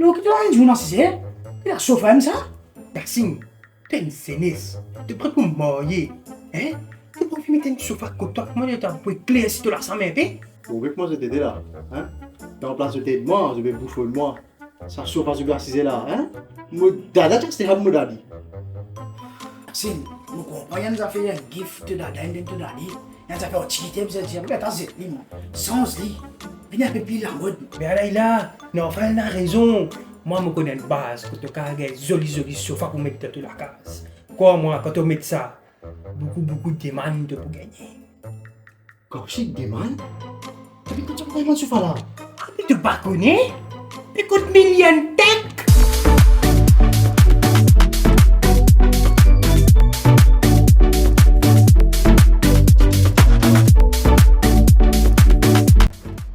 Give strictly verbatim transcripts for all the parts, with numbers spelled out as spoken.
Okip twa enn zour dan size, e lasofa enn sa? Gasing, to enn zenes, to pre pou marye, hein? To pou anvi met enn sofa kot twa, kouma to pou eklersi to lasam inpe? Bon, be kouma zot ede la, hein? Dan plas zot ed mwa, zot pe boufonn mwa. Sa sofa zot pe asize la, hein? Mo dada ti aste sa pou mo dadi. Gasing, mo konpran enn zafer, enn gift to dada, enn to dadi. Enn zafer antikite, bizin dir, be, ta zet li, mwa. Sanz li. Vinn enn pe pli lamod. Be ala li la, Norval ena rezon. Mwa, mo konn enn baz kot to kav gagn zoli, zoli sofa pou met dan to lakaz. Krwar mwa, kan to met sa, boukou, boukou demann to pou gagne. Koumsa demann? Depi kan to pou gagn sofa la? Ape to pa kone? Ekout Million Tech!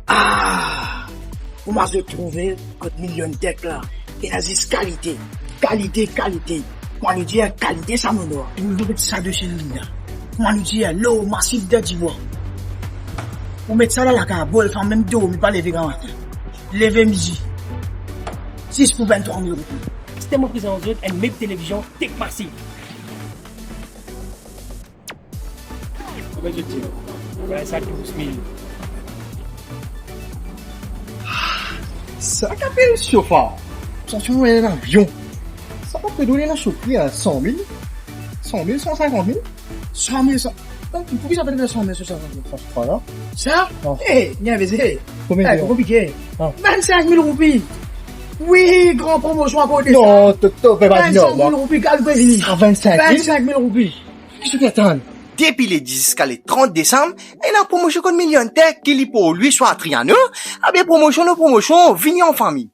Ah! Kouma zot trouve kot Million Tech la, ena zis kalite, kalite, kalite. Kouma nou dir, kalite sa mo nwa. Ou met sa desi li la. Kouma nou dir, lor masif dan dibwa. Ou met sa dan lakaz, bwa, fam mem dormi pa leve gramatin. Leve midi. Zis pou vinn-trwa mil roupi. Aster mo prezant zot enn meb televizion Tech Massive. Konbien zot dir? Voilà sa, douz mil. Sa ki apel sofa. Sa ti enn avion. Sa pa pe donn ena so pri a san mil? San mil, san sinkant mil? San mil, sa, pou ki sa pe donn san mil, sa, sa, sa, sa, sa, la? Sa? Non. Eh, bien veze. Konbien? Eh, konbien? Konplike. Ah. Vinn-sink mil roupi. Wi, gran promosion akoz de sa. Non, to, to pe pa dir non. Vinn-sink mil roupi, gard pe vini. Sa vinn-sink mil? Vinn-sink mil roupi. Ki sa ki atann? Depi le dis ziska le trant desam, ena promosion kot Million Tech ki li pou lwi swa Triano, abien promosion lor promosion, vini an fami.